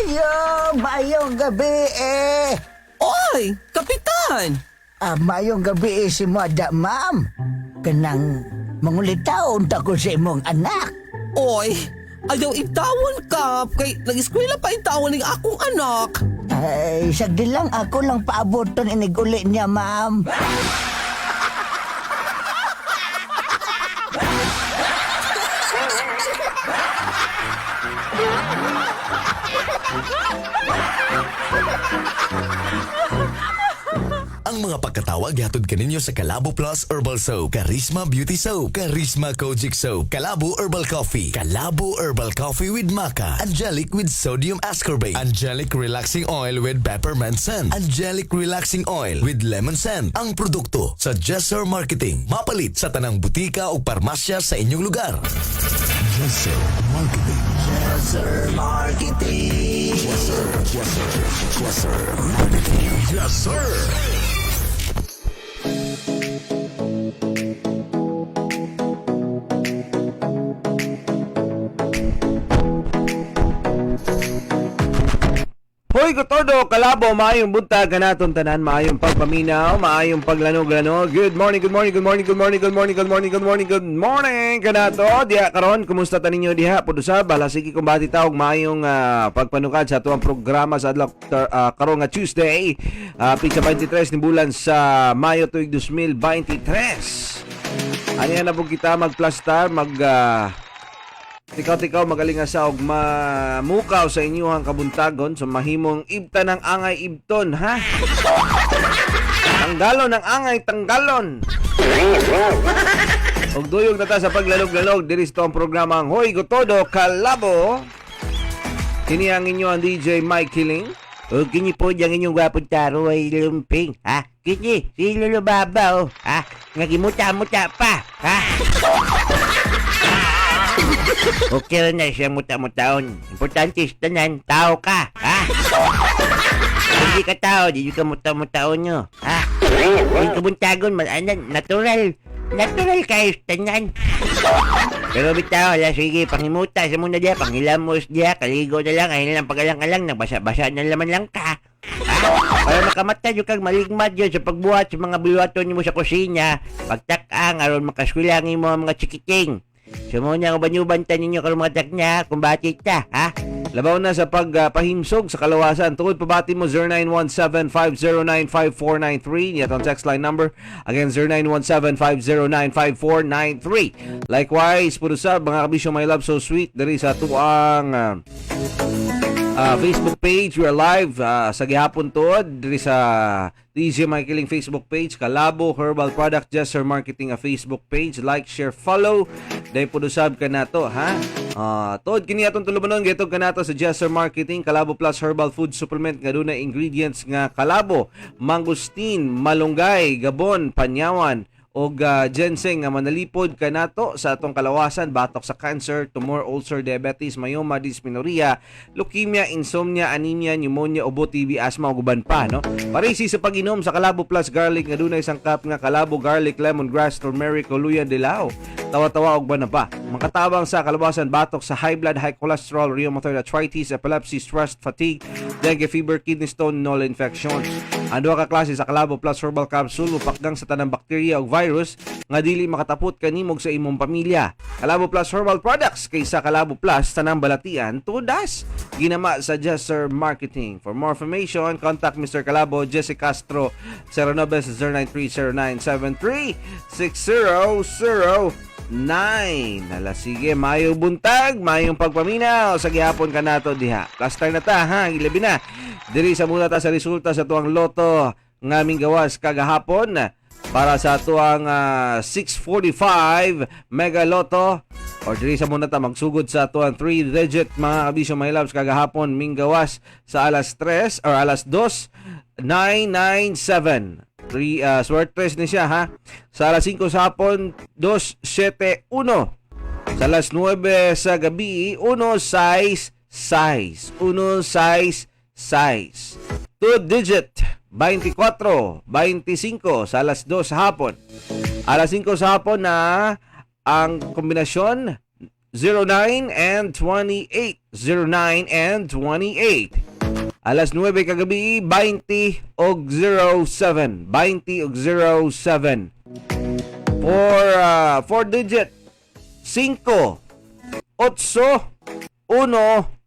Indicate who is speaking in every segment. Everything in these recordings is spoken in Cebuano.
Speaker 1: Maayo, maayong gabi eh.
Speaker 2: Oy, kapitan!
Speaker 1: Ah, maayong gabi eh si Mada, ma'am. Kanang mangulitaon ta ko sa imong anak.
Speaker 2: Oy, ayaw itawon ka kay nag-eskwela pa itawon ning akong anak.
Speaker 1: Ay, sagdi lang ako lang paaboton iniguli niya, ma'am.
Speaker 3: Ang mga pagkatawag hatod kaninyo sa Kalabo Plus Herbal Soap, Charisma Beauty Soap, Charisma Kojic Soap, Kalabo Herbal Coffee, Kalabo Herbal Coffee with Maca, Angelic with Sodium Ascorbate, Angelic Relaxing Oil with Peppermint Scent, Angelic Relaxing Oil with Lemon Scent. Ang produkto sa Jesser Marketing. Mapalit sa tanang butika o parmasya sa inyong lugar. Jesser Marketing. Jesser Marketing. Jesser, Jesser, Jesser Marketing. Jesser.
Speaker 4: Hoy kotodo, kalabo, maayong buntag kanaton tanan, maayong pagpaminaw, maayong paglanog-lanog. Good morning, good morning, good morning, good morning, good morning, good morning, good morning, good morning kanato. Diha karon, kumusta ta ninyo diha? Pud usab, bala sige kumbati ta og maayong pagpanukad sa atuang programa sa adlaw karon nga Tuesday, pitsa 23 ni bulan sa Mayo tuig 2023. Anya na po kita magplastar, mag tikaw-tikaw magaling nga sa og mamukaw sa inyuhang kabuntagon so mahimong ibta ng angay ibton, ha? Tanggalon ng angay tanggalon. Og duyog na ta sa paglalog-lalog diri sa ang programa ang Hoy Gotodo Kalabo. Kini ang inyo ang DJ Mike Killing.
Speaker 5: O kini po diyang inyong gwapong taro ay lumping, ha? Kini, si Lolo Baba, oh, ha? Nagimuta-muta pa, ha? Okay na siya muta-mutaon. Importante sa tanan, tao ka, ha? Kung di ka tao, di ka muta-mutaon nyo, ha? Yung kabuntagon, man, anan, natural. Natural kayo sa tanan. Pero bitaw, ala, sige, pangimuta sa muna diya, pangilamos diya, kaligo na lang, ayun lang, pagalang-alang, nagbasa-basa na laman lang ka. Ha? Para makamata yun kag maligmat yun sa pagbuhat sa mga buluhaton mo sa kusina, pagtakang, aron makaskwila ang imo ang mga chikiting. So muna, ang uban-uban ta ninyo karon mga taknya, kung batit ta, ha?
Speaker 4: Labaw na sa pagpahimsog sa kalawasan. Tungod pabati mo 0917-509-5493. Niya atong text line number. Again, 0917-509-5493. Likewise, puro sa mga kabisyo, my love so sweet. Diri sa tuang Facebook page. We are live sa gihapon tuod diri sa DJ Michaeling Facebook page, Kalabo Herbal Product Jesser Marketing a Facebook page. Like, share, follow. Dahil po usab ka nato, ha? Tuod kini atong tulubanon gitog kanato sa Jesser Marketing, Kalabo Plus Herbal Food Supplement nga dunay ingredients nga kalabo, mangosteen, malunggay, gabon, panyawan og ginseng nga manalipod kanato sa atong kalawasan batok sa cancer, tumor, ulcer, diabetes, myoma, dysmenorrhea, leukemia, insomnia, anemia, pneumonia, ubo, TB, asthma ug uban pa, no? Parisi sa pag-inom sa Kalabo Plus Garlic nga dunay sangkap nga kalabo, garlic, lemongrass, turmeric, luya, dilaw. Tawa-tawa og na pa. Makatabang sa kalawasan batok sa high blood, high cholesterol, rheumatoid arthritis, epilepsy, stress, fatigue, dengue fever, kidney stone, null infections. Ang duha ka klase sa Kalabo Plus Herbal Capsule mupakgang sa tanang bakterya ug virus nga dili makatapot kanimog sa imong pamilya. Kalabo Plus Herbal Products kaysa Kalabo Plus tanang balatian tudas ginama sa Jesser Marketing. For more information, contact Mr. Kalabo Jesse Castro 09 0930 6009. Ala sige, maayong buntag, maayong pagpaminaw sa gihapon kanato diha. Last time na ta ha, ilabi na. Diri sa muna ta sa resulta sa tuang loto nga aming gawas kagahapon para sa tuang 645 Mega Lotto or diri sa muna ta magsugod sa tuang 3 digit mga kabisyo my loves kagahapon minggawas sa alas 3 or alas 2 997 3 swertres ni siya ha sa alas 5 sa hapon 271 sa alas 9 sa gabi 166 166 2 digit 24 25 sa alas 2 sa hapon. Alas 5 sa hapon na ang kombinasyon 09 and 28. 09 and 28. Alas 9 kagabi, 20 og 07. 20 og 07. For 4 digit, 5 8 1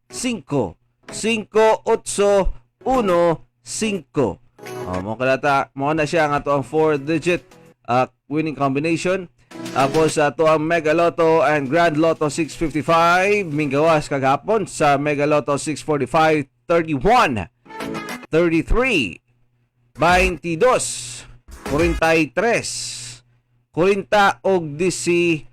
Speaker 4: 5 5 8 1 5. Oh, mo kalata, mo na siya ang ato ang 4 digit winning combination. Tapos ato ang Mega Lotto and Grand Lotto 655 minggawas kagahapon sa Mega Lotto 645, 31 33 22 43 40 og 19.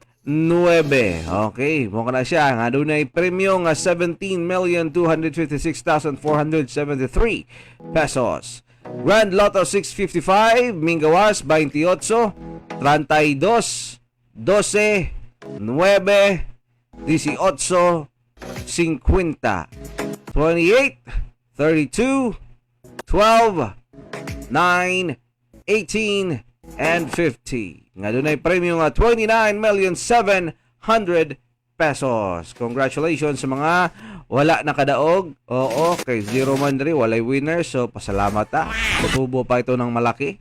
Speaker 4: Okay, mo na siya nga dunay premyo nga 17,256,473 pesos. Grand Lotto 655 minggawas 28 32 12 9 18 50 28 32 12 9 18 and 50. Nga dunay premyo nga 29,700,000 pesos. Congratulations sa mga wala nakadaog. Oo, kay zero man diri, walay winner. So, pasalamat ta. Tubo pa ito ng malaki.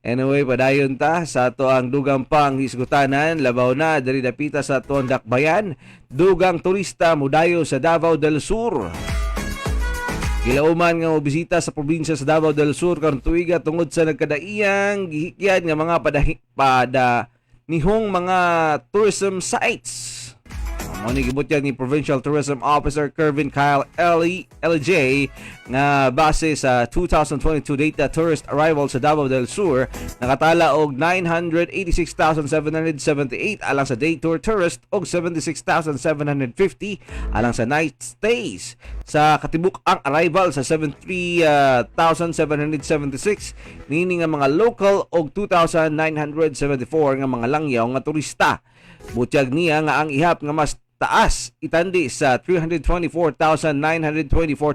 Speaker 4: Anyway, padayon ta sa ato ang dugang pang hisgutanan, labaw na diri dapita sa ato ang dakbayan, dugang turista mudayo sa Davao del Sur. Gilauman nga mobisita sa probinsya sa Davao del Sur karon tuiga tungod sa nagkadaiyang gihikyan nga mga pada nihong mga tourism sites. Mao ni gibutyan ni Provincial Tourism Officer Kervin Kyle L. LJ nga base sa 2022 data, tourist arrival sa Davao del Sur nakatala og 986,778 alang sa day tour tourist og 76,750 alang sa night stays. Sa katibuk ang arrival sa 73,776 niini nga mga local og 2,974 nga mga langyaw nga turista. Butyag niya nga ang ihap nga mas taas itandi sa 324,924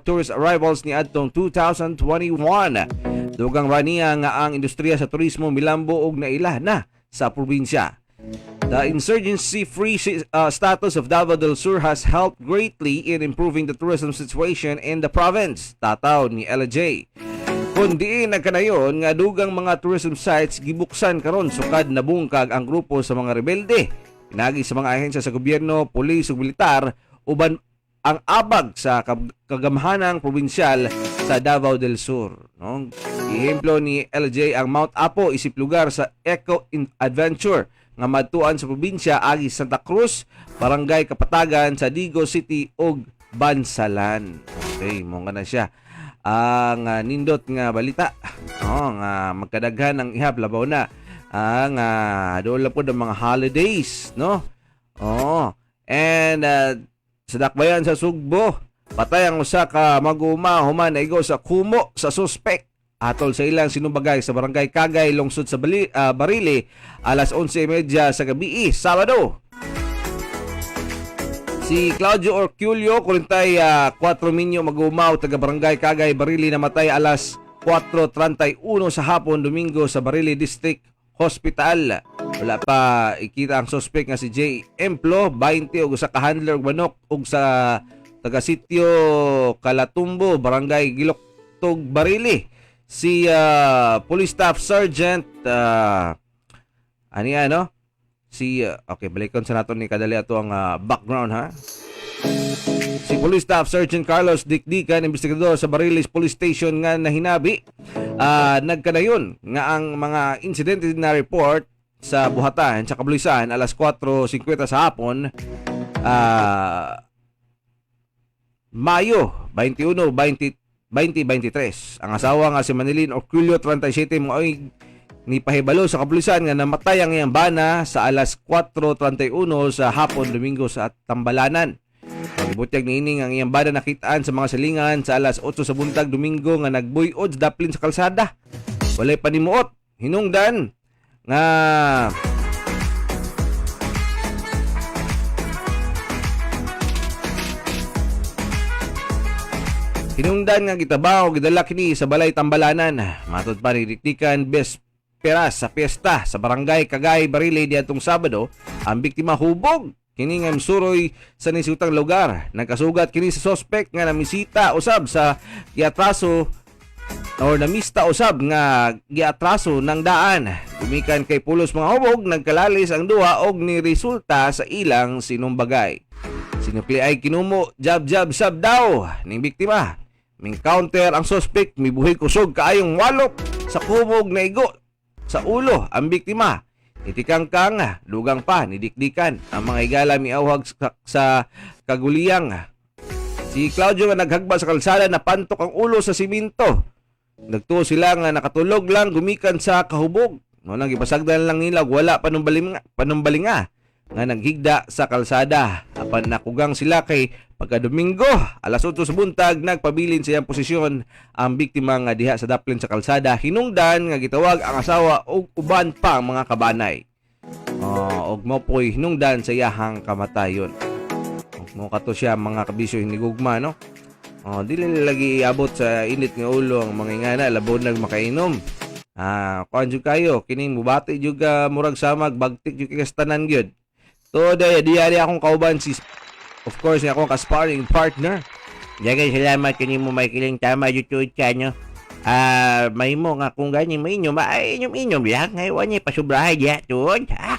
Speaker 4: tourist arrivals niadtong 2021. Dugang ra niya nga ang industriya sa turismo milambo og naila na sa probinsya. The insurgency-free status of Davao del Sur has helped greatly in improving the tourism situation in the province, tataw ni LJ. Kung diin nagkanayon nga dugang mga tourism sites gibuksan karon sukad nabungkag ang grupo sa mga rebelde. Pinagi sa mga ahensya sa gobyerno, pulis ug militar uban ang abag sa kagamhanang probinsyal sa Davao del Sur. No? Ehemplo ni LJ ang Mount Apo isip lugar sa Eco Adventure nga madtuan sa probinsya agi Santa Cruz, Barangay Kapatagan sa Digos City ug Bansalan. Okay, mo nga na siya ang nindot nga balita. No, nga magkadaghan ang ihap, labaw na ang doon lang po ng mga holidays, no? Oh. And sa dakbayan sa Sugbo, patay ang usa ka mag-uma human naigo sa kumo sa suspect. Atol sa ilang sinumbagay sa Barangay Kagay, lungsod sa Barili, alas 11:30 sa gabi, Sabado. Si Claudio Orculio, 44 minyo mag-umaw, taga Barangay Kagay, Barili, namatay alas 4:31 sa hapon Domingo sa Barili District Hospital. Wala pa ikita ang suspect nga si J. Emplo, 20, ug usa ka handler og manok ug sa taga sitio Kalatumbo, Barangay Giloktog, Barili. Si Police Staff Sergeant ani ano? Si okay, balikon sa nato ni kadali ato ang background ha. Si Police Staff Sergeant Carlos Dikdikan, investigador sa Barili Police Station nga nahinabi, nagkanayon nga ang mga insidente na report sa buhatan sa kabulisan alas 4:50 sa hapon Mayo 21, 20 2023. Ang asawa nga si Manilin Orculio, 37, mo'y ni pahibalo sa kapulisan nga namatay ang iyang bana sa alas 4:31 sa hapon Domingo sa Tambalanan. Pagibutyag niini ang iyang bana nakitaan sa mga silingan sa alas 8 sa buntag Domingo nga nagbuyod sa daplin sa kalsada. Walay panimuot. Hinungdan nga gitabaw gidala kini sa balay Tambalanan. Matod pa ni Dikdikan, best bisperas sa piyesta sa barangay Kagay, Barili diadtong Sabado. Ang biktima hubog kini nga suroy sa nisutang lugar. Nagkasugat kini sa suspect nga namisita usab sa giatraso or namista usab nga giatraso ng daan. Gumikan kay pulos mga hubog, nagkalalis ang duha og ni resulta sa ilang sinumbagay. Sinukli ay kinumo, jab jab sab daw ning biktima. Ming counter ang suspect, mibuhi kusog kaayong walop sa kumog na igo sa ulo ang biktima. Itikangkang, lugang pa, nidikdikan ang mga higala miawhag sa kaguliyang. Si Claudio nga naghagba sa kalsada na pantok ang ulo sa siminto. Nagtuo sila nga nakatulog lang gumikan sa kahubog. No nang gipasagdan lang nila og wala panumbalinga nga naghigda sa kalsada. Apan nakugang sila kay pagka Domingo alas 8 sa buntag nagpabilin sa iyang posisyon ang biktima nga diha sa daplin sa kalsada hinungdan nga gitawag ang asawa ug uban pa ang mga kabanay. Oh, og mo po'y hinungdan sa iyahang kamatayon. Og mo kato siya mga kabisyo hinigugma, no. Oh, dili nila lagi iabot sa init nga ulo ang mga ingana labon nag makainom. Ah, kuan jud kayo kining mubati jud ka murag samag bagtik jud kay tanan gyud. To day diya di akong kauban si, of course, ni akong ka-sparring partner.
Speaker 5: Daghang salamat kanimo, Michael. Tama jud tuod ka, no. Ah, may mo nga kung gani mo inyom, ay inyom-inyom lang. Ngayon niya pasubrahay diha tuod. Ha?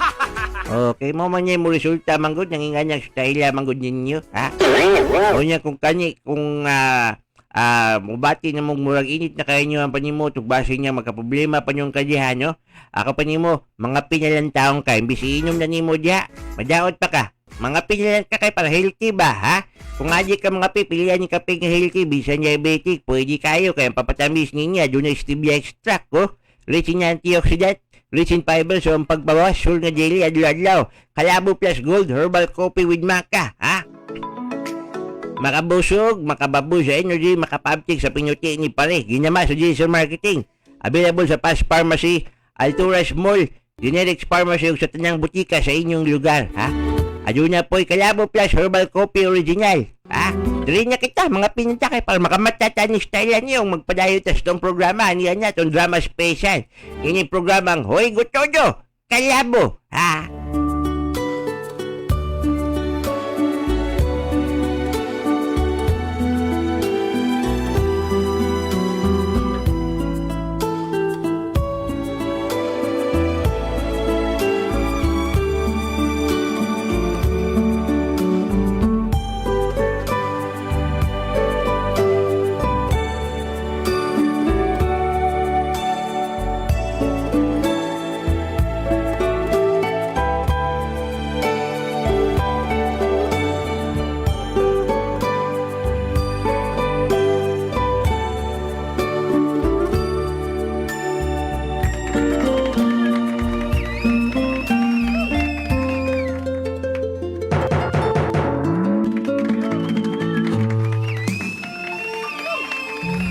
Speaker 5: Okay mo man niya mo resulta manggod nang inganyang style manggod ninyo, ha? O niya kung kani kung mubati na mong murag init na kayo nyo ang panimo ug base niya magkaproblema pa niyong kadiha, no? Ako pa nimo mga pinalang taong ka imbis iinom na nimo diha, madaot pa ka. Mga pinalang ka kay para healthy ba, ha? Kung adi ka mga pipilian ni kape nga healthy bisan diabetic, pwede kayo kay ang papatamis ninya doon na stevia extract ko. Rich in antioxidant, rich in fiber, so ang pagbawas sure nga daily adlaw-adlaw. Kalabo Plus Gold Herbal Coffee with Maca, ha? Makabusog, makababo sa energy, makapabtik sa pinuti ni pare. Ginama sa Jason Marketing. Available sa Pass Pharmacy, Alturas Mall, Generics Pharmacy ug sa tanang butika sa inyong lugar, ha? Aduna po'y Kalabo Plus Herbal Coffee Original, ha? Diri na kita, mga pininta kay para makamata ta ni style niyo magpadayo ta sa tong programa niya niya tong drama special. Ini programang Hoy Gutodo, Kalabo, ha?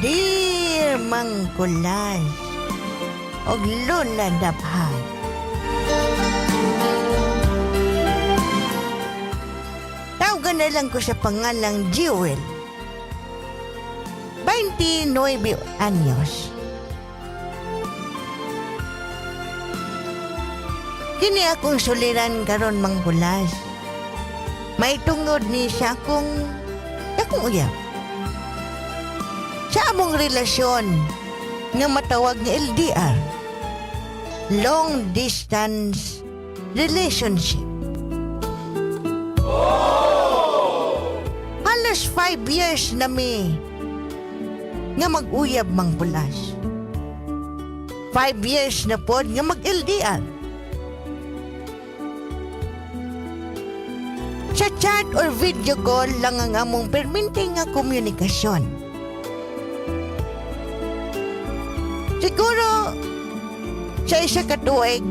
Speaker 1: Dear Mangkulas og Lola Daphan. Tawagan na lang ko sa pangalang Jewel. 29 anyos. Kini akong suliran karon, Mangkulas. May tungod ni siya akong dakong uyab. Sa among relasyon nga matawag nga LDR, long distance relationship. Halos 5 years na mi nga mag-uyab, Mangkulas. 5 years na pod nga mag-LDR. Sa chat or video call lang ang among permente nga komunikasyon. Siguro sa isa ka tuig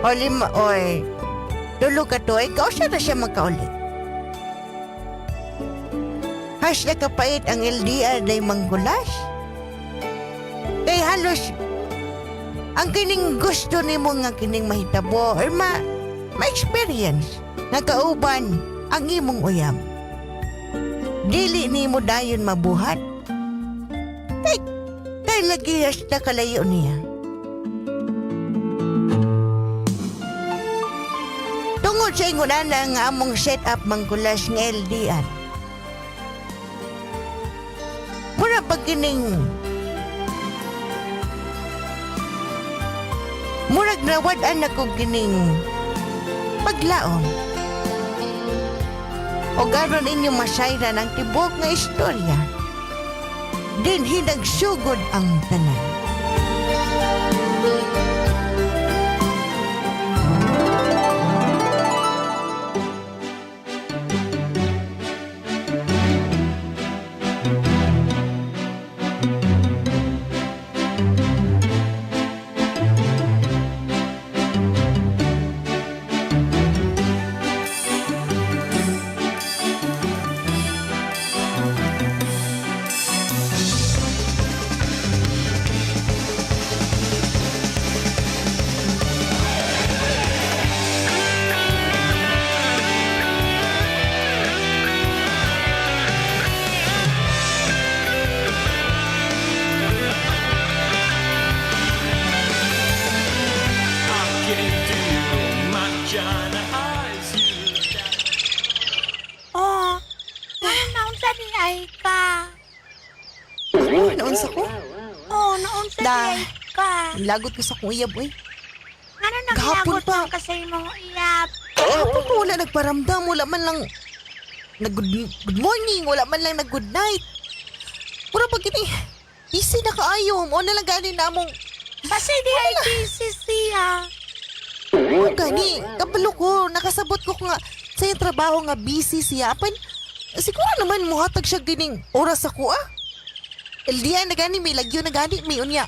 Speaker 1: o 5 o 3 ka tuig, kausa na siya magkauli. Has na kapait ang LDR day, Mangkulas. Kay halos ang kining gusto nimo nga kining mahitabo or ma-experience nga kauban ang imong uyab. Dili nimo dayon mabuhat. Kay Dugay lagi hasta kalayo niya. Tungod sa ingon ana nga among set up mangkulas nga LDR. Mura pag kining murag nawad-an ako kining paglaom. O garon inyo masayran ang tibok nga istorya. Dinhi nagsugod ang tanan.
Speaker 6: Oh, ano naunsa ni ay ka?
Speaker 7: Naunsa ko?
Speaker 6: Oh, naunsa ni
Speaker 7: Da.
Speaker 6: ay ka?
Speaker 7: Lagot ko sa akong iyab, uy.
Speaker 6: Ano
Speaker 7: Gahapon
Speaker 6: nanglagot
Speaker 7: pa.
Speaker 6: man ka sa imong iyab?
Speaker 7: Gahapon pa wala nagparamdam, wala man lang nag good, good morning, wala man lang nag good night. Pura pag kini, busy na kaayo, mo na lang gani na among,
Speaker 6: Basta di ay busy siya.
Speaker 7: oh, gani, kabalo ko, nakasabot ko nga sa iyang trabaho nga busy siya. Apan, siguro naman muhatag siya gining oras ako ah. LDI na gani, may lagyo na gani, may unya.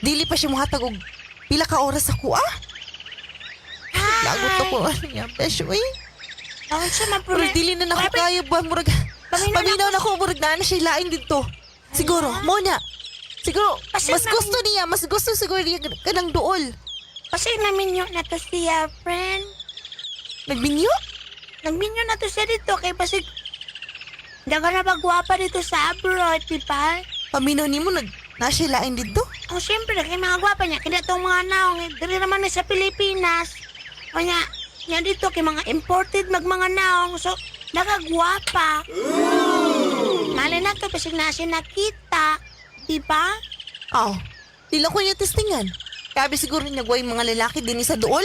Speaker 7: Dili pa siya muhatag og pila ka oras ako ah. Lagot ako, ano niya, besh, uy.
Speaker 6: Naunsa man
Speaker 7: Murag dili na nako kaya ba murag
Speaker 6: Paminaw
Speaker 7: paminaw na ko murag naa na siya lain dito. Siguro mo na. Siguro
Speaker 6: Kasi
Speaker 7: mas gusto niya, mas gusto siguro niya kanang duol.
Speaker 6: Kasi naminyo na to siya, friend.
Speaker 7: Nagminyo?
Speaker 6: Nagminyo na to siya dito kay basig Daga na bagwapa dito sa abroad, di ba?
Speaker 7: Paminaw nimo nag na siya lain dito.
Speaker 6: Oh, siyempre, kay mga gwapa niya, kaya itong mga naong, eh, diri naman ni sa Pilipinas. O niya, niya dito, kay mga imported mag mga naong, so, nakagwapa. Mali na to, kasi na siya nakita, di ba?
Speaker 7: Aw. Dila ko niya testingan. Kabi siguro niya guway mga lalaki din sa duol.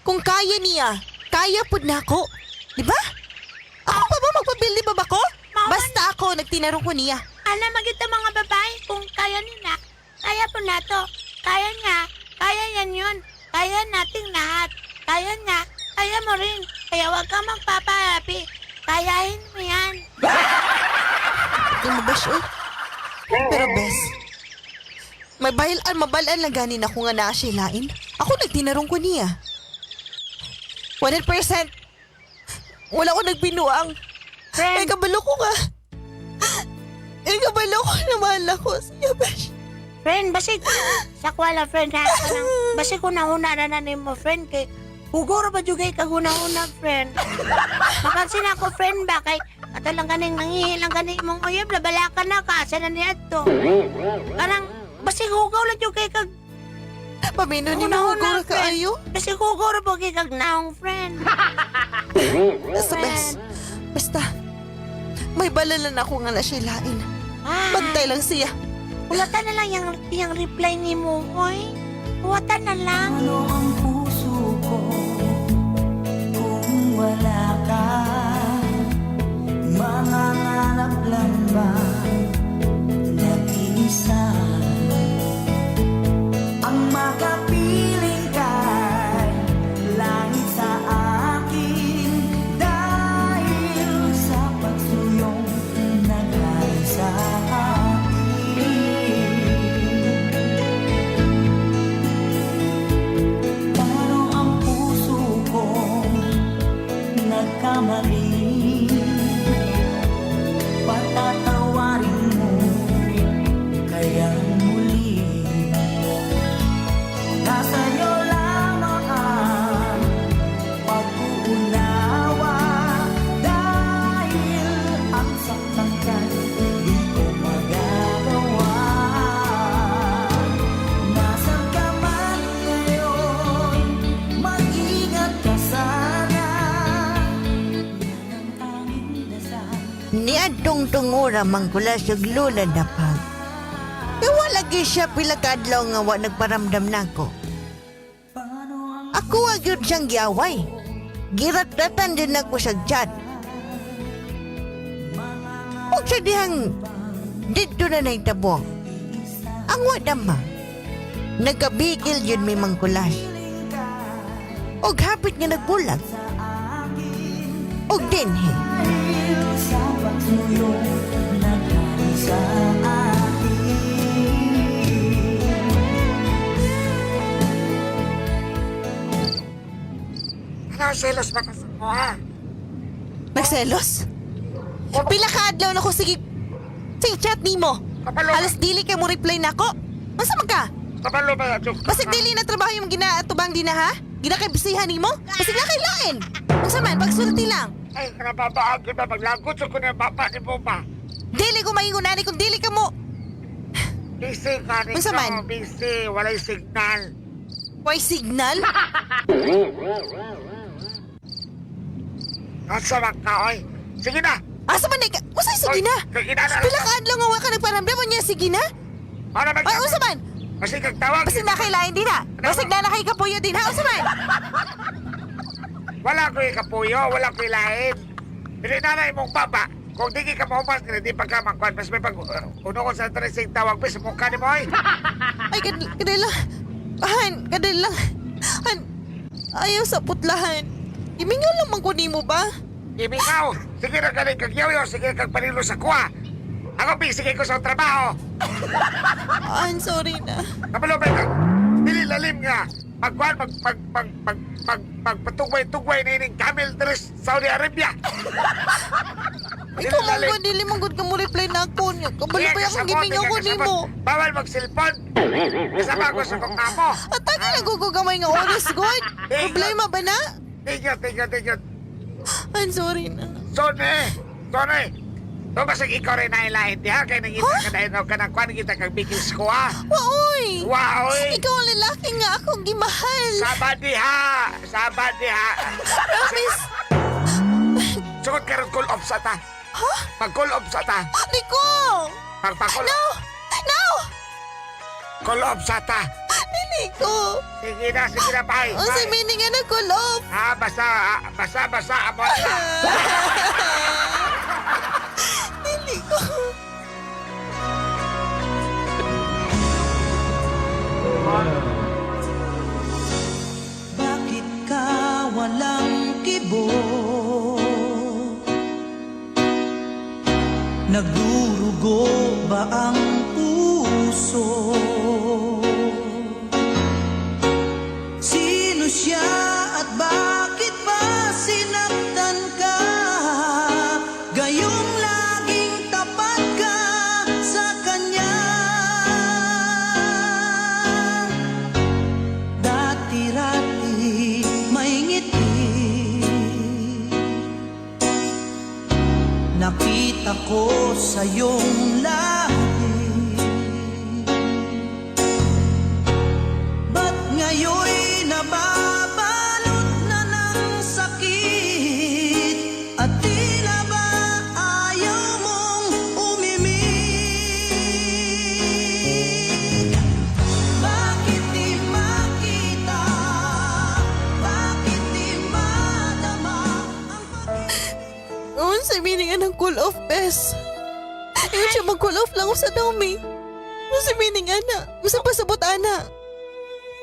Speaker 7: Kung kaya niya, kaya pud nako. Di ba? Ako pa ba magpabili ba ko? Basta ako nagtinarong ko niya.
Speaker 6: Ana, magita mga babae, kung kaya nila, kaya po na to. Kaya niya, kaya yan yun. Kaya nating lahat. Kaya niya, kaya mo rin. Kaya huwag kang magpapahappy. Kayahin mo yan.
Speaker 7: Di mo besh, uy. Pero bes, may bahilan, mabalaan lang ganin ako nga naa siya lain. Ako nagtinarong ko niya. 100%. Wala ko nagbinuang.
Speaker 6: Friend,
Speaker 7: Ay, kabalo ko nga. Ay, kabalo ko na mahal ako siya, besh.
Speaker 6: Friend, basig sa kwala friend ha. Kanang, basig una-una na na nimo friend kay Hugoro ba jugay kag una-una friend? Mapansin ako friend ba kay ato lang kaning nangihilang kani imong uyab labala ka na ka asa na niya ato. Kanang basig hugaw lang jugay kag
Speaker 7: Pamino ni mo
Speaker 6: Una-una,
Speaker 7: hugaw ka ayo.
Speaker 6: basig hugaw ra ba kay kag naong friend.
Speaker 7: Basta, bes. Basta, may balalan ako nga na siya lain.
Speaker 6: Ah,
Speaker 7: Bantay lang siya.
Speaker 6: Ulatan na lang yang reply nimo oy. Ulatan na lang.
Speaker 8: Ano ang puso ko kung wala ka? Mangangarap lang ba nag-iisa? Ang makapiling ka'y langit sa akin dahil sa pagsuyong naglayo sa akin.
Speaker 1: Niadtong tungura mangkulas ug lula na pag. Kaya wala gyud siya pila ka adlaw nga wa nagparamdam nako. Ako wa gyud siyang giaway. Giratratan din ako sa chat. Ug sa dihang didto na nahitabo. Ang wa dama. Nagkabigil yun may mangkulas. Og hapit nga nagbulag. Og dinhi.
Speaker 8: Sa pagsuyong naghari sa akin.
Speaker 9: Ano, selos ba ka sa mo, ha?
Speaker 7: Nagselos? Pila ka adlaw na ko sige sige chat nimo.
Speaker 9: Kapalo.
Speaker 7: Alas dili kay mo reply nako. Unsa man ka?
Speaker 9: Kabalo ba? Joke.
Speaker 7: Basig dili na trabaho yung ginaatubang din na ha? Ginakaibisihan nimo? Basig na kay lain. Unsa man pagsulti lang.
Speaker 9: Ay, nababaag yun ba? Maglagot sa ko na baba ni mo ba?
Speaker 7: Dili ko maingon ani kung dili ka mo.
Speaker 9: Busy ka rin
Speaker 7: Unsa man?
Speaker 9: Busy. Walay signal.
Speaker 7: Why signal?
Speaker 9: Nasa man ka, oy. Sige na.
Speaker 7: Asa man ka? Unsay sige na?
Speaker 9: Oy, kay ina na.
Speaker 7: Pila ka adlaw nga wa ka nagparamdam niya sige na?
Speaker 9: Para mag-
Speaker 7: Ay unsa man?
Speaker 9: Basig kag tawag.
Speaker 7: Basig na kay lain din ha. Basig na na kay kapuyo din ha. Unsa man?
Speaker 9: Wala ko'y kapuyo, wala ko'y lain. Dili na na imong baba. Kung di ka maumas, hindi pa ka mangkuhan. Mas may pag uno ko sa tracing tawag, bis mukha ni mo, oy.
Speaker 7: Ay, kadal lang. Han, kadal lang. Han, ayaw sa putlahan. Imingaw lang man ko nimo ba?
Speaker 9: Imingaw. Sige na galing kag yaw sige kag panilo sa kuha. Ako, busy kay ko sa trabaho.
Speaker 7: Han, sorry na.
Speaker 9: Kabalo ba kag dili lalim nga. Pagkuhan, mag, pag, pag, pag, pag, pagpatugway-tugway ni ining camel dress Saudi Arabia.
Speaker 7: Ikaw man ko, dili man gud ka mo reply na ako niya. Kabalo pa akong gimingaw ko nimo.
Speaker 9: Bawal mag-cellphone. Kasama ko sa kong amo.
Speaker 7: At taga nagugugamay nga oras, God. Problema ba na?
Speaker 9: Thank you, thank you, thank you.
Speaker 7: Han, sorry na.
Speaker 9: Sorry, sorry. So, basig ikaw rin nailain diha kay nangita ka dahil ka ng kuan kita kag bigis ko ha.
Speaker 7: Waoy!
Speaker 9: Waoy!
Speaker 7: Ikaw ang lalaki nga akong gimahal.
Speaker 9: Sama diha! Sama diha!
Speaker 7: Promise.
Speaker 9: Sugod karon call off sa ta.
Speaker 7: Huh?
Speaker 9: Pag call off sa ta.
Speaker 7: Nico!
Speaker 9: Pag pa-call
Speaker 7: No! No!
Speaker 9: Call off sa ta.
Speaker 7: Dili ko.
Speaker 9: Sige na, bye.
Speaker 7: Ang sa
Speaker 9: Bye.
Speaker 7: meaning nga na call off.
Speaker 9: Ah, basta, ah, basta, basta, amo na.
Speaker 7: Dili ko.
Speaker 8: Bakit ka walang kibo? Nagdurugo ba ang puso? Sino siya at bakit ba sinaktan ka? Gayong laging tapat ka sa kanya. Dati-rati may ngiti. Nakita ko sa iyong lahi. Ba't ngayon'y nababalot na ng sakit? At tila ba ayaw mong umimik? Bakit di makita? Bakit di madama ang
Speaker 7: Ang sa meaning nga ng call off, bes. Ingon siya mag-call off lang sa dami. Ang sa meaning ana. Unsa pasabot ana.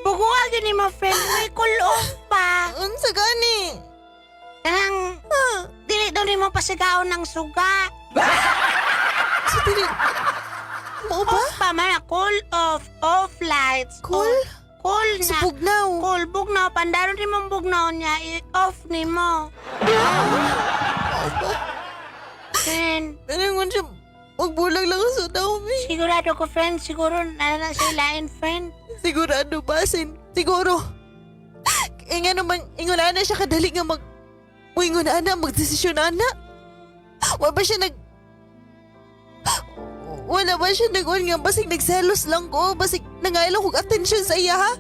Speaker 6: Bugo ka gini mo, friend. May call off pa.
Speaker 7: Unsa gani?
Speaker 6: Kanang,
Speaker 7: Ah,
Speaker 6: dili daw nimo pasigaon ng suga.
Speaker 7: sa dili. Mao ba?
Speaker 6: Off pa man, call off, off lights.
Speaker 7: Call?
Speaker 6: Off. Call na.
Speaker 7: Sa bugnaw.
Speaker 6: Call, bugnaw. Pandaron ni mong bugnaw niya, i-off ni mo. Friend,
Speaker 7: Pero ingon siya magbulag lang sa dami.
Speaker 6: sigurado ko, friend. Siguro, na na sa ilain, friend.
Speaker 7: Sigurado ba, Sin? Siguro. Inga naman, ingon na siya kadali nga mag... Uy, ingon na, magdesisyon na na. Wala ba siya nag... Wala ba siya nag nga basig nagselos lang ko, basig nangailang kog attention sa iya ha.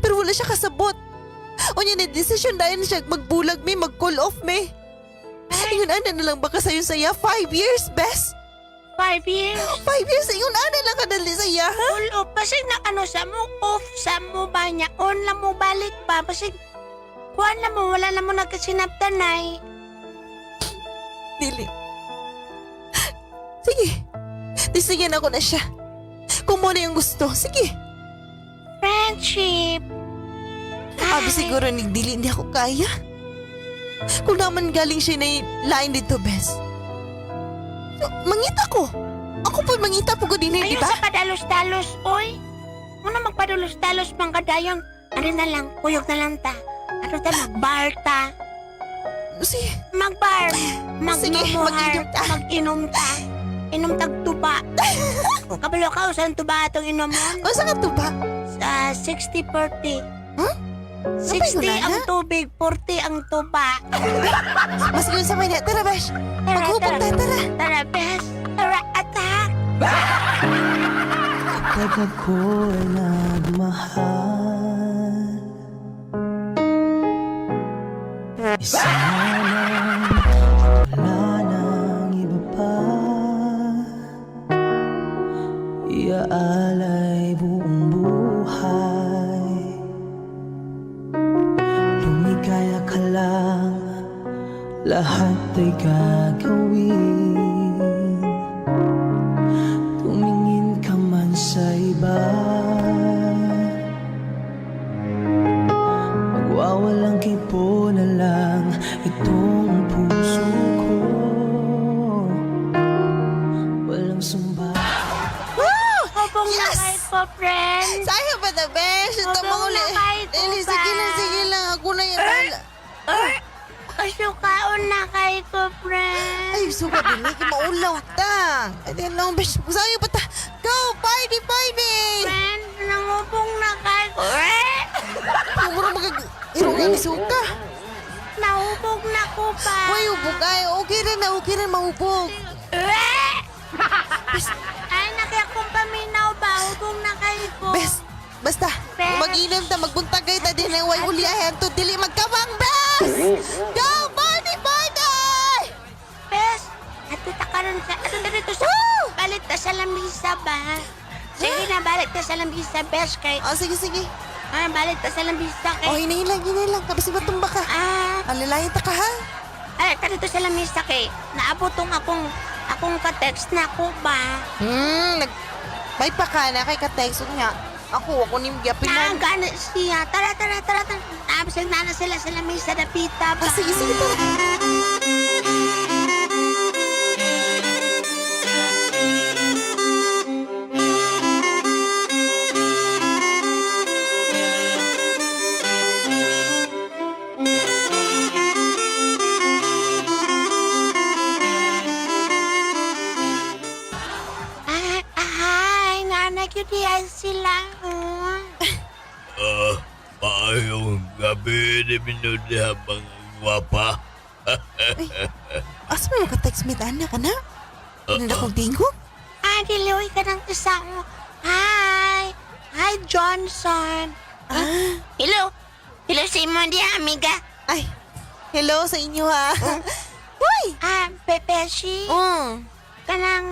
Speaker 7: Pero wala siya kasabot. Unya na desisyon dahil siya magbulag mi, mag-call off mi. Ingon ana na lang baka sayo saya 5 years, bes.
Speaker 6: 5 years.
Speaker 7: 5 years, ingon ana lang kadali sa iya, ha?
Speaker 6: Full off. Basig na ano sa mo, off sa mo ba niya? On lang mo balik ba? Basig, kuan lang mo, wala lang mo nagkasinabtanay.
Speaker 7: Dili. Sige. Tisigyan ako na siya. Kung mo na yung gusto, sige.
Speaker 6: Friendship.
Speaker 7: Abi siguro ni dili niya ako kaya. Kung naman galing siya na lain dito, bes. So, mangita ko. Ako po mangita po ko din, eh, di
Speaker 6: Ayaw
Speaker 7: ba?
Speaker 6: sa padalos-dalos, oy. Muna magpadalos-dalos man kadayong. Ano na lang, kuyog na lang ta. Ano ta, magbar ta.
Speaker 7: Sige.
Speaker 6: Magbar.
Speaker 7: Sige,
Speaker 6: Magmumuhar.
Speaker 7: mag-inom ta.
Speaker 6: Mag-inom ta. Inom tag tuba. Kabalo ka, usan tuba atong inomon?
Speaker 7: O, sa ka to ba?
Speaker 6: Sa 60-40.
Speaker 7: Huh?
Speaker 6: 60
Speaker 7: Napay
Speaker 6: ang tubig, 40 ang tuba.
Speaker 7: Mas yun sa may. Tara, besh.
Speaker 6: Tara,
Speaker 7: Maghubog
Speaker 6: tara.
Speaker 7: ta, tara.
Speaker 6: Tara, bes. Tara, attack.
Speaker 8: Kapag ako'y nagmahal, isa lamang, wala nang iba pa. Iaalay buong buhay. Lumigaya ka lang, lahat ay gagawin. Tumingin ka man sa iba, magwawalang kipo na lang itong puso ko. Walang sumba.
Speaker 6: Hubog na
Speaker 7: Yes!
Speaker 6: kayo ko, friend.
Speaker 7: Sayo ba the best? Ito
Speaker 6: Hubog
Speaker 7: mga uli.
Speaker 6: na kayo ko
Speaker 7: Eli,
Speaker 6: ba?
Speaker 7: sige lang, sige lang. Ako na yung bahala.
Speaker 6: Kasukaon na kayo ko, friend.
Speaker 7: Ay, suka din. May maulaw ta. Ay, di lang, besh. Sayo pa ta. Go, party, party!
Speaker 6: Friend, nangubong na kayo ko. Eh!
Speaker 7: Puro magag... Irungan ni suka.
Speaker 6: Nahubog na ko pa.
Speaker 7: Uy, hubog ay. Okay rin na, okay rin mahubog.
Speaker 6: Eh! Ay, nakiya kong paminaw ba? Hubog na kayo ko.
Speaker 7: Bes, basta.
Speaker 6: Bes.
Speaker 7: Mag-inom ta, magbuntag kayo ta din. Way uli ay to. Dili magkamang, bes! Go, party, party!
Speaker 6: Bes, ato ta karon sa ato ta dito sa balik ta sa lamisa ba? Sige na, balik ta sa lamisa, bes, kay
Speaker 7: Oh, sige, sige.
Speaker 6: ah, balik ta sa lamisa kay
Speaker 7: Oh, hinahin lang, hinahin lang. Tapos matumba ka.
Speaker 6: Ah,
Speaker 7: Alalayan ta ka, ha?
Speaker 6: ay, ta dito sa lamisa kay naabot tong akong akong ka-text na ko ba?
Speaker 7: Nag... May pa ka na kay ka-text niya. Ako, ako ni Giapinan.
Speaker 6: Naagana siya. Tara, tara, tara, tara. Naabsag na na sila sa lamisa dapita ba?
Speaker 7: Ah, sige, sige, tara.
Speaker 6: Ah, ah, hi, nana, cutie ay sila.
Speaker 10: Ah, maayong gabi ni Minudiha mga gwapa.
Speaker 7: Asa may maka-text me, anak ka na? Ano na kong tingog?
Speaker 6: Ah, diloy ka ng isang. Hi! Hi, Johnson.
Speaker 7: Ah.
Speaker 6: Hello. Hello sa imo diya, amiga.
Speaker 7: Ay, hello sa inyo, ha? Uy!
Speaker 6: Ah, Pepeshi. Kanang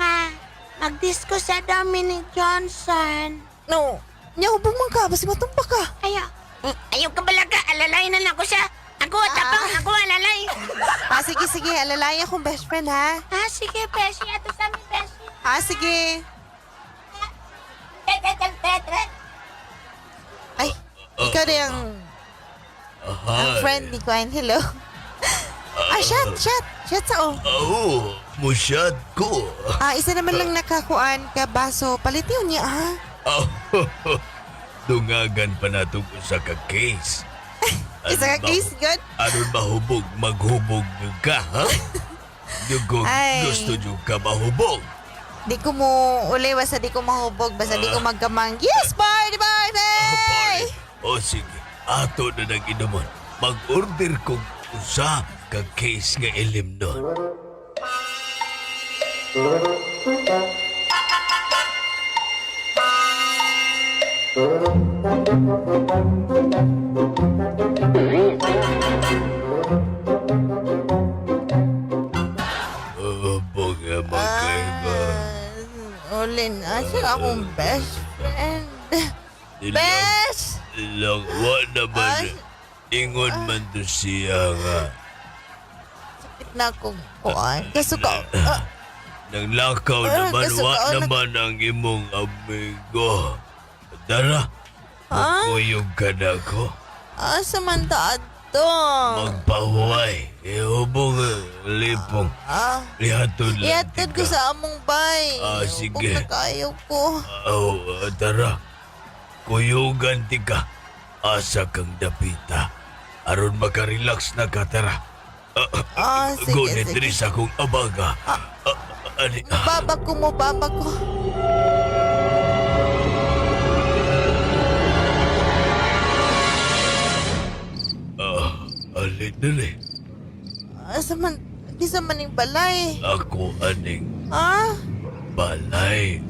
Speaker 6: magdisco sa Dominic Johnson.
Speaker 7: No. Nya, hubog man ka. Basta matumba ka.
Speaker 6: Ayaw. Ayaw ka balaga. Alalay na lang ko siya. Ako, tapang. Ako, alalay.
Speaker 7: Ah, sige, sige. Alalayan akong best friend, ha?
Speaker 6: Ah, sige, Beshi. Ato sa amin, Beshi.
Speaker 7: Ah, sige. Ay, ikaw na yung ang friend ni Gwen. Hello. Ah, shot, shot. Shot sa oh.
Speaker 10: Oo, musyad ko.
Speaker 7: Ah, isa naman lang nakakuan ka baso. Palit yun niya, ah.
Speaker 10: Oh, dungagan pa nato usa ka case.
Speaker 7: Isa ka case, good.
Speaker 10: Aron mahubog, maghubog ka, ha? Dugo,
Speaker 7: Ay.
Speaker 10: gusto nyo ka mahubog.
Speaker 7: Di ko mo uli, basta di ko mahubog, basta di ko magkamang. Yes, party, party!
Speaker 10: Party. O sige, ato na nang inuman. Mag-order kong usa ka case nga ilim nun.
Speaker 1: friend. Asa akong best friend?
Speaker 10: Ilang,
Speaker 1: Best!
Speaker 10: ilang, wa naman. Ingon man to siya nga.
Speaker 1: Sakit na akong kuan. Kasuka. Ah,
Speaker 10: Nanglakaw
Speaker 1: Ah,
Speaker 10: naman,
Speaker 1: kaso
Speaker 10: wa
Speaker 1: ka-
Speaker 10: naman ang imong amigo. Tara, magkuyog ka na ko.
Speaker 1: asa man ta adto?
Speaker 10: Magpahuway. Ihubog ang lipong.
Speaker 1: Ah,
Speaker 10: Ihatod lang
Speaker 1: ihatod ko
Speaker 10: tika.
Speaker 1: sa among bay.
Speaker 10: Ah, sige.
Speaker 1: Kung nakayo ko.
Speaker 10: Oh, tara. Kuyugan tika. Asa kang dapita. Aron makarelax na ka, tara.
Speaker 1: Ah, sige,
Speaker 10: Gunit
Speaker 1: sige.
Speaker 10: diri sa akong abaga. Ah, ani, ah,
Speaker 1: Baba ko mo, baba ko.
Speaker 10: ah, ali diri.
Speaker 1: Asa man, kisa man yung balay.
Speaker 10: Ako aning
Speaker 1: Ah,
Speaker 10: balay.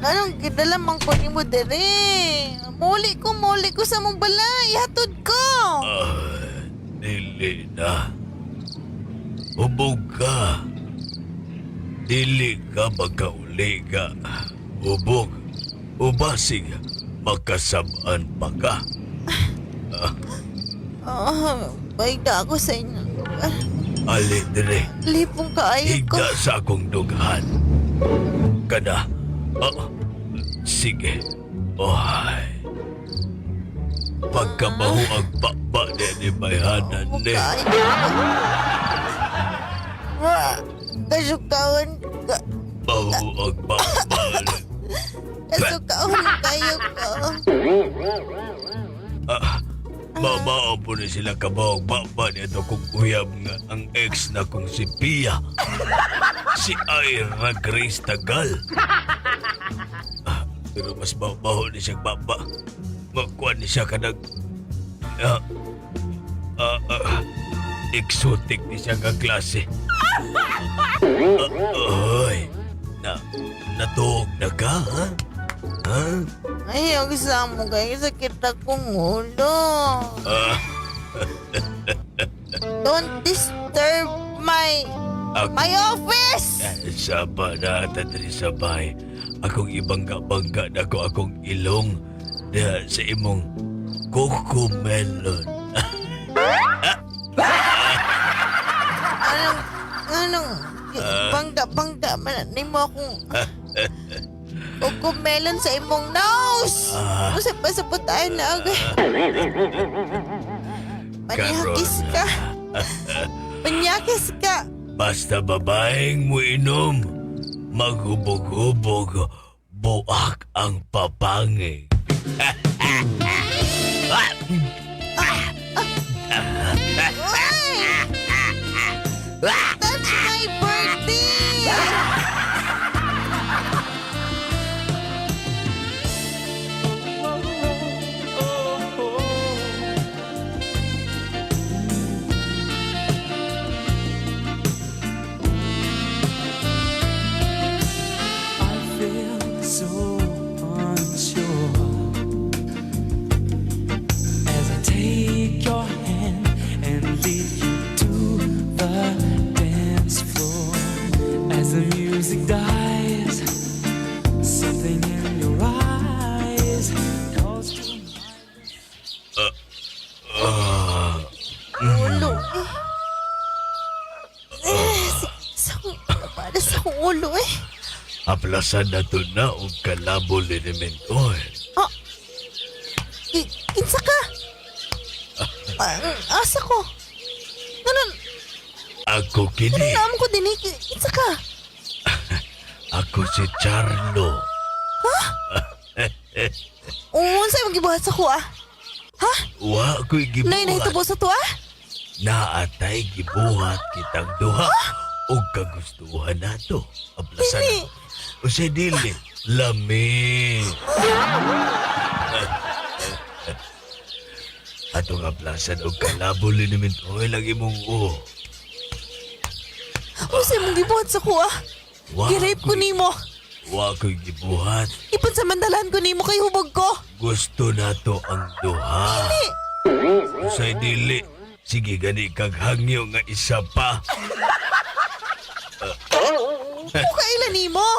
Speaker 1: anong gidala man ko nimo diri? Muli ko sa mong balay. Hatod ko.
Speaker 10: Ah, dili na. Hubog ka. Dili ka magkauli ka. Hubog. Ubasig. Makasabaan pa ka.
Speaker 1: Ah, bayda ako sa inyo. Ah,
Speaker 10: Ali dire.
Speaker 1: lipong kaayo ko.
Speaker 10: Higda sa akong dughan. Kada. Ah, sige. Ohay. Pagkabaho ang baba ni ni bayhanan ni.
Speaker 1: Kaayo. Ah, kasukaon ka.
Speaker 10: Baho ang baba ni.
Speaker 1: Kasukaon kayo ko.
Speaker 10: Ah, Mamao po ni sila kabawag baba ni ato kong uyab nga ang ex na kong si Pia. Si Ira Grace Tagal. Ah, pero mas baho ni siya baba. Magkuhan ni siya kanag... Ah, ah, ah, exotic ni siya nga klase. Ah, ay, na, natuog na ka, ha? Ha?
Speaker 1: Ay, ang mo kayo. Sakit akong ulo.
Speaker 10: Ah,
Speaker 1: Don't disturb my
Speaker 10: ako,
Speaker 1: my office!
Speaker 10: Saba na ata diri sa bahay. Akong ibangga-bangga na ko akong ilong diha sa imong cocomelon.
Speaker 1: Anong, anong, bangga-bangga man nimo akong kukumelon sa imong nose!
Speaker 10: Ah.
Speaker 1: Usap pa sa putaan na ako. Manyakis ka. Manyakis ka.
Speaker 10: Basta babaeng mo inom, maghubog-hubog, buak ang papangig.
Speaker 1: Ay! That's my birthday!
Speaker 8: I feel so unsure as I take your hand and lead you to the dance floor. As the music dies, something in your eyes calls to
Speaker 1: Ulo eh. Eh, sa, para sa akong ulo eh.
Speaker 10: Aplasan na to na og kalabo liniment oil.
Speaker 7: Ah, kinsa ka? Ah, asa ko? Ano,
Speaker 10: Ako kini,
Speaker 7: naam ko din eh. Kinsa ka?
Speaker 10: ako si Charlo.
Speaker 7: Unsa imong gibuhat sa ko ah? Ha?
Speaker 10: Wa ko'y
Speaker 7: Nay,
Speaker 10: gibuhat.
Speaker 7: nahitabo sa to ah?
Speaker 10: Naatay gibuhat kitang duha og kagustuhan nato. Aplasan.
Speaker 7: Dili.
Speaker 10: O siya dili. Lami. Atong aplasan og kalabo liniment oil ang imong uo.
Speaker 7: Unsa imong gibuhat sa ko ah?
Speaker 10: Wa
Speaker 7: Girape ko
Speaker 10: ko'y-
Speaker 7: nimo.
Speaker 10: Wa ko'y gibuhat.
Speaker 7: Ipansamandalan ko nimo kay hubog ko.
Speaker 10: Gusto nato ang duha.
Speaker 7: Dili.
Speaker 10: Usay dili. Sige gani kag hangyo nga isa pa.
Speaker 7: O kaila nimo?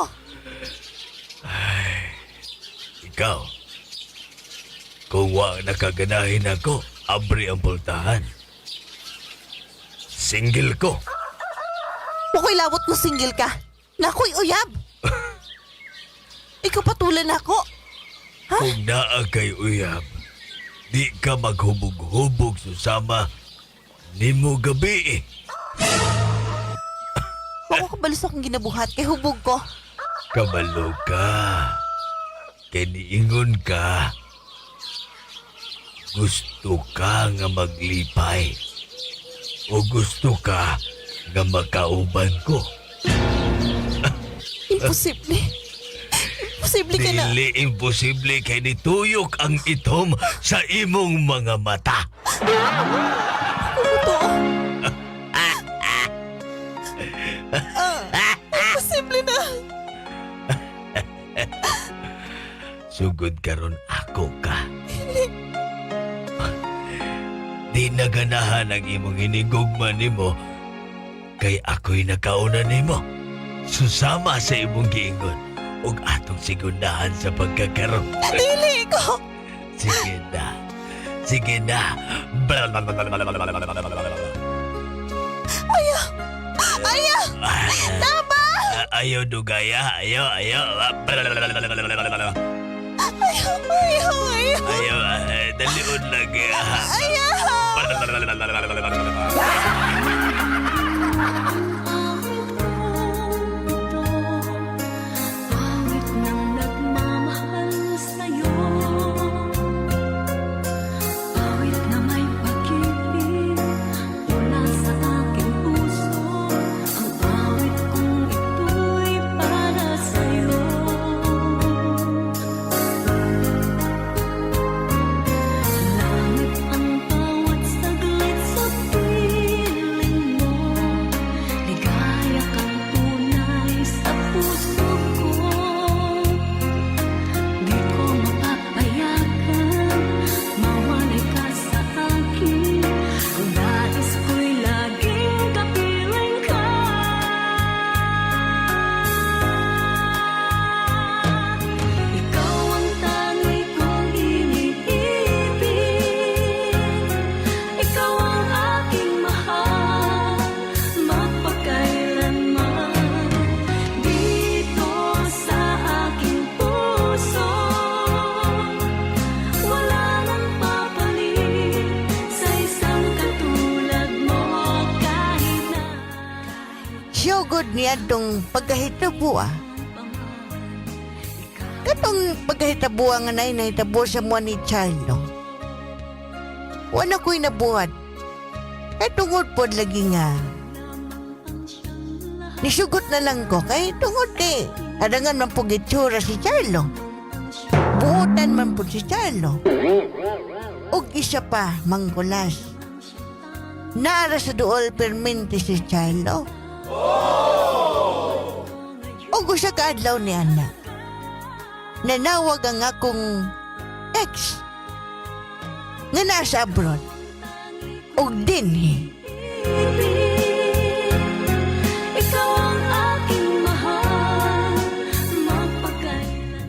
Speaker 10: Ikaw, kung wa nakaganahin ako, abri ang pultahan. Single ko.
Speaker 7: Wako'y lawot ko single ka. Nako'y uyab. Ikaw patulan ako.
Speaker 10: Kung naa kay uyab, di ka maghubog-hubog susama nimo gabi eh.
Speaker 7: Wako kabalo sa akong ginabuhat kay hubog ko.
Speaker 10: Kabalo ka. Kay niingon ka. Gusto ka nga maglipay. O gusto ka nga makauban ko.
Speaker 7: Imposible. Imposible ka na.
Speaker 10: Dili imposible kay nituyok ang itom sa imong mga mata.
Speaker 7: Totoo. Ah, imposible na.
Speaker 10: Sugod karon ako ka. Di naganahan ang imong hinigugma nimo kay ako'y nakauna nimo. Susama sa imong giingon ug atong sigundahan sa pagkakaroon.
Speaker 7: Dili ko.
Speaker 10: Sige na. Sige na.
Speaker 7: Ayaw. Ayaw. Tama.
Speaker 10: Ayaw dugaya. Ayaw, ayaw.
Speaker 7: Ayaw, ayaw, ayaw.
Speaker 10: Ayaw, dalion lagi.
Speaker 7: Ayaw.
Speaker 11: Awit ng nagmamahal sa'yo. Awit na may pag-ibig mula sa aking puso. Ang awit kong ito'y para sa'yo. Langit ang bawat saglit sa piling mo. Ligaya kang tunay sa puso ko. Di ko mapapayagan mawalay ka sa akin. Ang nais ko'y laging kapiling ka. Ikaw ang tangi kong iniibig. Ikaw ang aking mahal magpakailanman. Dito sa aking puso, wala nang papalit sa isang katulad mo kahit na
Speaker 1: Sugod niya tong pagkahitabo ah. Katong pagkahitabo nga nay nahitabo sa mga ni Charlo. Wala ko'y nabuhat. Kay tungod pod lagi nga. Nisugot na lang ko kay tungod kay arangan man po gitsura si Charlo. Buotan man po si Charlo. Og isa pa, mangkulas. Naara sa duol permente si Charlo. Og usa ka adlaw ni Ana. Nanawag ang akong ex nga nasa abroad. Og dinhi.
Speaker 11: Ikaw ang aking mahal magpakailan.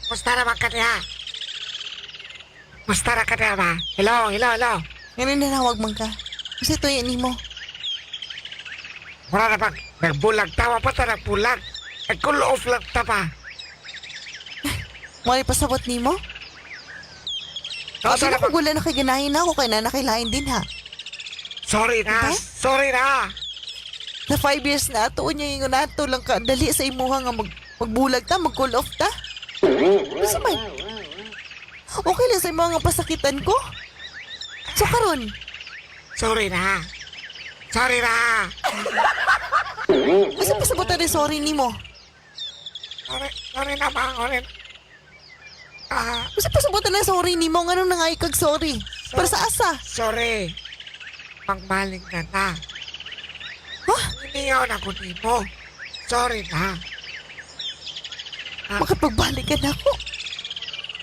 Speaker 9: Musta naman ka niya? Musta na ka niya ba? Hello, hello, hello.
Speaker 7: Ngayon nanawag man ka. Kasi ito yan mo.
Speaker 9: Wala na bang nagbulag tawa pa ta nagbulag. Nag-cool off lang ta pa.
Speaker 7: Mali pasabot nimo?
Speaker 9: Ano
Speaker 7: Sabi
Speaker 9: na
Speaker 7: na kung wala na kay ganahin ako kay nanakailain din ha.
Speaker 9: Sorry na,
Speaker 7: Diba?
Speaker 9: sorry na.
Speaker 7: Na 5 years na ato niya yung nato lang ka dali sa imuha nga magbulag ta, mag cool off ta. Kasi man. Okay lang sa imuha nga pasakitan ko. So karon,
Speaker 9: Sorry na. Sorry na.
Speaker 7: basta pasabotan rin sorry nimo.
Speaker 9: Sorry, sorry na ma, sorry. Ah,
Speaker 7: Basta pasabotan na sorry nimo nganong nangay kag sorry. Para sa asa.
Speaker 9: Sorry. Pangmaling na na.
Speaker 7: Huh?
Speaker 9: Iniyaw na ko nimo. Sorry na.
Speaker 7: Makapagbalik ka na ako.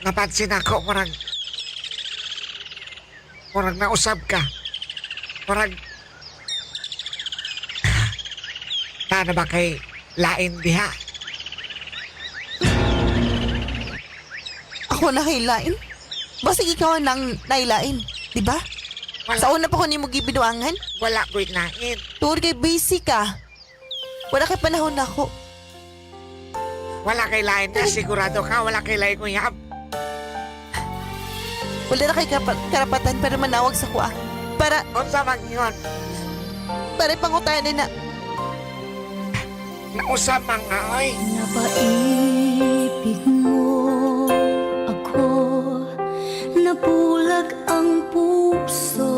Speaker 9: Napansin ako, murag nausab ka. Murag na ba kay lain diha?
Speaker 7: Ako na kay lain. Basig ikaw nang nailain, di ba?
Speaker 9: Wala.
Speaker 7: Sa una pa ko nimo gibinuangan,
Speaker 9: Wala ko'y lain.
Speaker 7: tungod kay busy ka. Wala kay panahon nako.
Speaker 9: Wala kay lain na, sigurado ka, wala kay lain uyab.
Speaker 7: Wala na kay karapatan para manawag sa kuha. Para
Speaker 9: Unsa man yun?
Speaker 7: para pangutanan na
Speaker 9: Nausab man nga, oy.
Speaker 11: Napaibig mo ako, nabulag ang puso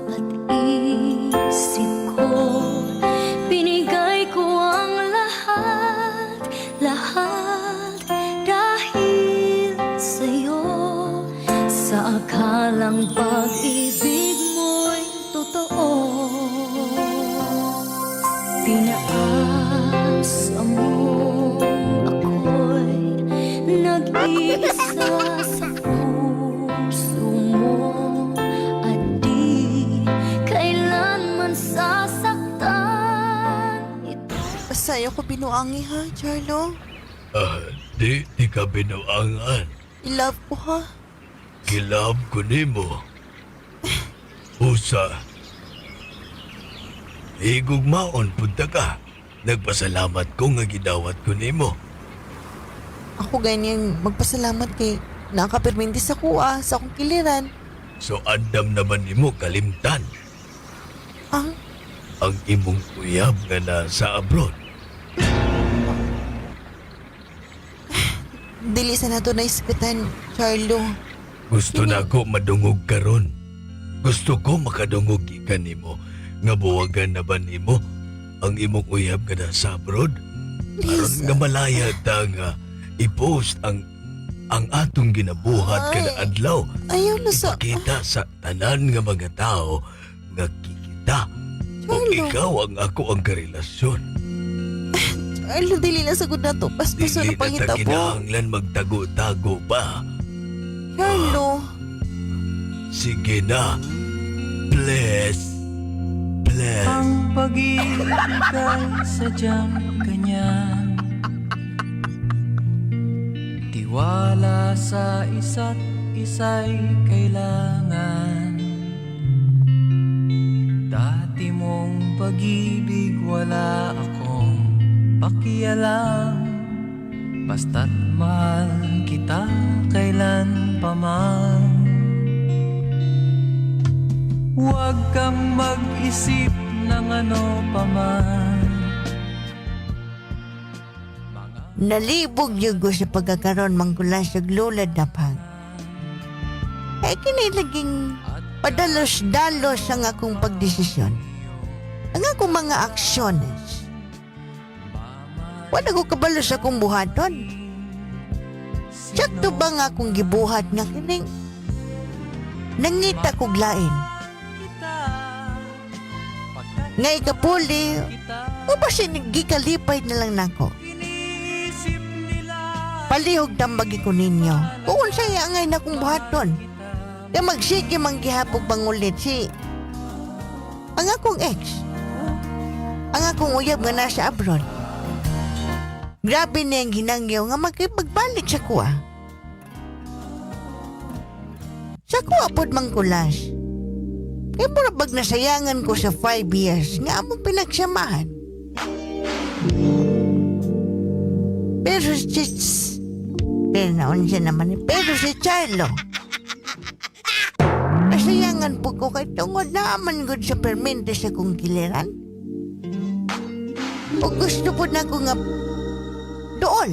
Speaker 11: at isip ko. Binigay ko ang lahat, lahat dahil sa'yo. Sa akalang pag-ibig mo'y totoo, Pinaasa mo ako'y nag-iisa sa puso mo at di kailanman sasaktan ito.
Speaker 7: Basta ayaw ko binuangi ha, Charlo.
Speaker 10: Ah, di ka binuangan.
Speaker 7: I-love ko ha.
Speaker 10: Gilab ko nimo. Usa. Higugmaon punta ka. Nagpasalamat ko nga gidawat ko nimo.
Speaker 7: Ako ganyan magpasalamat kay nakapirminti sa kuha, sa akong kiliran.
Speaker 10: So andam naman nimo kalimtan
Speaker 7: Ang
Speaker 10: ang imong uyab nga nasa abroad.
Speaker 7: Dili sa nato na iskutan, Charlo.
Speaker 10: Gusto na ko madungog karon. Gusto ko makadungog gikan nimo nga buwagan na ba nimo ang imong uyab nga nasa abroad? Aron
Speaker 7: Please.
Speaker 10: nga malaya ta nga i-post ang atong ginabuhat kada
Speaker 7: Ay.
Speaker 10: adlaw.
Speaker 7: Ayaw na sa.
Speaker 10: Ipakita sa tanan nga mga tao nga kikita o
Speaker 7: Charlo.
Speaker 10: ikaw ang ako ang karelasyon.
Speaker 7: Charlo, dili na sagod na to. Paspaso
Speaker 10: Dili
Speaker 7: na
Speaker 10: na ta
Speaker 7: pangitabo.
Speaker 10: kinahanglan magtago-tago pa.
Speaker 7: Charlo.
Speaker 10: Sige na. Please. Please.
Speaker 8: Ang pag-ibig ay sadyang ganyan. Tiwala sa isa't isa'y kailangan. Dati mong pag-ibig wala akong pakialam. Basta't mahal kita kailan pa man. Huwag kang mag-isip ng ano pa man.
Speaker 1: Nalibog yun ko sa pagkakaroon mangkulas ug lulad na pag. Ay kini laging padalos-dalos ang akong pagdesisyon. Ang akong mga aksyones. Wala ko kabalo sa akong buhaton. Sakto ba nga akong gibuhat nga kining nangita kog lain? Nga ikapuli, o ba siya gikalipay na lang nako? Palihog tambagi ko ninyo. Kung unsay angay na kong buhaton. Kaya magsige man gihapog pangulit si ang akong ex. Ang akong uyab nga nasa abroad. Grabe na yung hinangyaw nga makipagbalik sa kuha. Sa kuha pod mangkulas. Kaya mura bag nasayangan ko sa 5 years nga among pinagsamahan. Pero si. Pero naon siya naman eh. Pero si Charlo. Nasayangan po ko kay tungod naman gud sa permente sa kong kiliran. O gusto po na ko nga dool.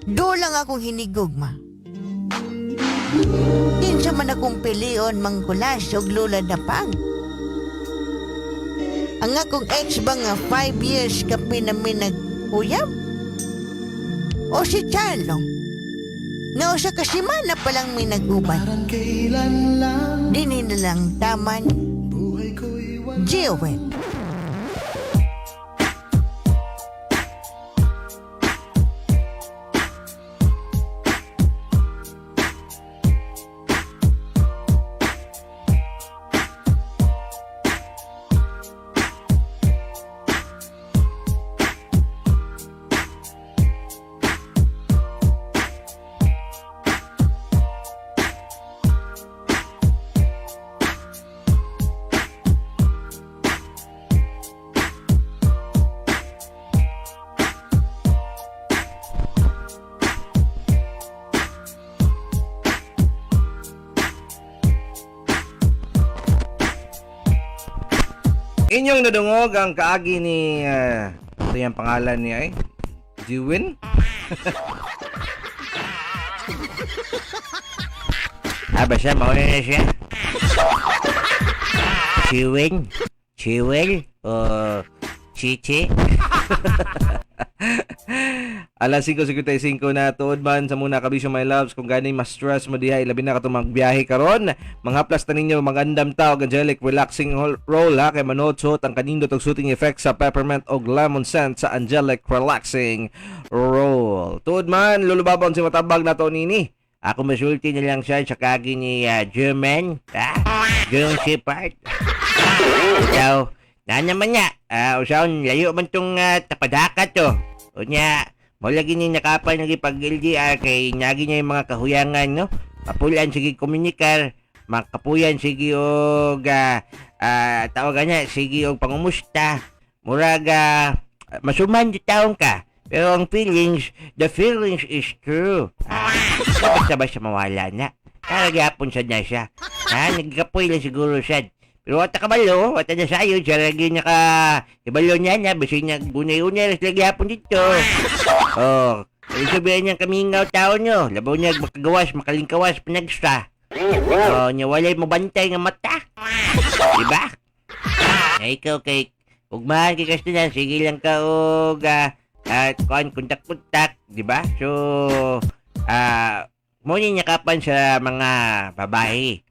Speaker 1: Dool lang akong hinigugma. Kinsa man akong pilion mangkulas og lula na pang. Ang akong ex ba nga 5 years kami namin nagkuyab? O si Charlo? Nga usa ka semana pa lang may nag-uban. Dini na lang taman. Jewel.
Speaker 4: Inyong nadungog ang kaagi ni ito yung pangalan niya eh. Jewin?
Speaker 5: Ah, basta mauna na siya. Chiwin? Chiwel? O Chichi?
Speaker 4: Alas 5:55 na tuod man sa muna kabisyo my loves kung gani mas stress mo diha ilabi na katong magbiyahe karon manghaplas ta ninyo magandam ta og angelic relaxing roll ha kay manotsot ang kanindot og soothing effect sa peppermint og lemon scent sa angelic relaxing roll. Tuod man lulubabon si matabag nato nini.
Speaker 5: Ako masulti na lang siya sa kagi ni German. Ha? German Shepherd. Ikaw, na naman niya. Ah, usaon, layo man tong tapadaka to. O niya, mo lagi ni nakapal nagi pag LDR kay nagi niya yung mga kahuyangan, no? Mapulan sige komunikar, makapuyan sige og tawagan niya, sige og pangumusta. Murag masuman di taon ka. Pero ang feelings, the feelings is true. Ah, basta-basta mawala na. Karagyapon sad na siya. Ha, nagkapoy lang siguro siya. Pero wata kabalo, wata na sayo, siya lagi naka ibalo niya na, basta niya gunay-unay, lagi hapon dito. Oh, ibig sabihin niyang kamingaw tao nyo. Labaw niya makagawas, makalingkawas, panagsa. Oh, niya walay mabantay nga mata. Diba? Na ikaw kay ugmahan kay Kastinan, sige lang ka og kuan kontak-kontak, di ba? So, mo ni kapan sa mga babae.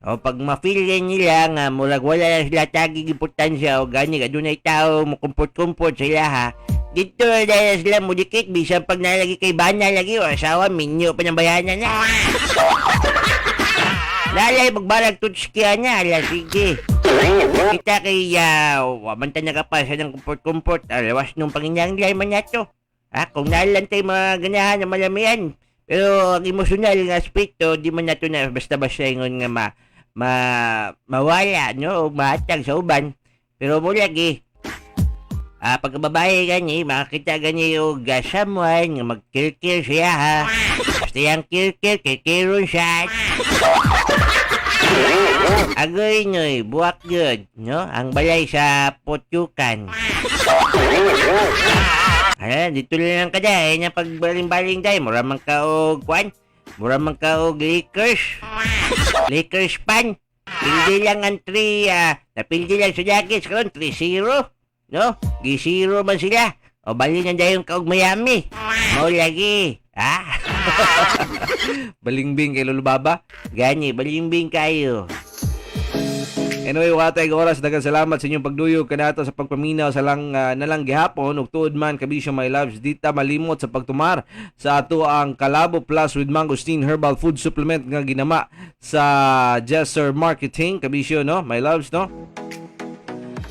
Speaker 5: O pag ma-feel yan nila nga murag wala na sila tagig importansya o gani adunay tao mo kumpot-kumpot sila ha. Dito na dahil sila mudikit bisan pag nalagi kay bana lagi o asawa minyo pa ng bayanan na. Lalay magbarag tutskiya niya ala sige. Kita kay waman ta nagapasa ng kumport-kumport lawas nung panginang man nato. Ha, kung nalan tayo mga ganahan na malamian. Pero ang emosyonal nga aspeto, di man nato na basta-basta ingon nga ma, ma mawala, no? O mahatag sa uban. Pero mo lagi, pagka babae gani, makakita gani og someone nga magkilkil siya ha. Basta yung kilkil, kilkiron siya. Agoy noy, buwak yun, no? Ang balay sa putyukan. Ala, dito lang ka dahil na pagbaling-baling dahil. Mura man ka og kwan. Mura man ka og Lakers. Lakers pan. Pildi lang ang 3, napildi lang sa Jackets karon 3-0. No? Gi-0 man sila. O bali na dayon ka og Miami. Mao lagi. Ha?
Speaker 4: Balingbing kay Lolo Baba.
Speaker 5: Gani, balingbing kayo.
Speaker 4: Anyway, wala tayong oras. Daghang salamat sa inyong pagduyog kanato sa pagpaminaw sa lang nalang gihapon ug tuod man kabisyo my loves dita malimot sa pagtumar sa ato ang Kalabo Plus with Mangosteen Herbal Food Supplement nga ginama sa Jesser Marketing kabisyo no, my loves no.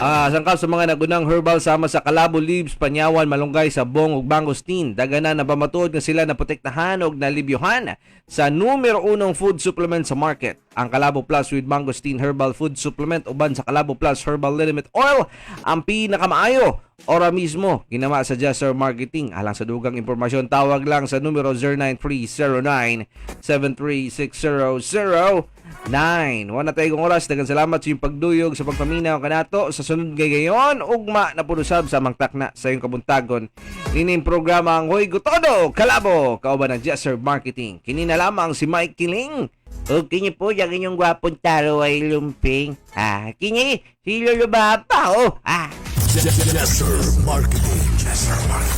Speaker 4: Sangkap sa mga nagunang herbal sama sa kalabo leaves, panyawan, malunggay, sabong ug mangosteen. Dagana na pamatuod nga sila naprotektahan ug nalibyuhan sa numero unong food supplement sa market. Ang Kalabo Plus with Mangosteen Herbal Food Supplement uban sa Kalabo Plus Herbal Liniment Oil ang pinakamaayo ora mismo ginama sa Jesser Marketing. Alang sa dugang impormasyon tawag lang sa numero 09309 73600 9. Wala na tayong oras. Daghang salamat sa iyong pagduyog sa pagpaminaw kanato sa sunod kay gayon. Ugma na pud usab sa mangtakna sa iyong kabuntagon. Nining programa ang Hoy Gutodo Kalabo kauban ng Jesser Marketing. Kini na lamang si Mike Kiling.
Speaker 5: O kini po, yung inyong gwapong taro ay lumping. Ah, kini, si Lolo Baba, oh. Ah.
Speaker 3: Jesser Marketing. Jesser Marketing.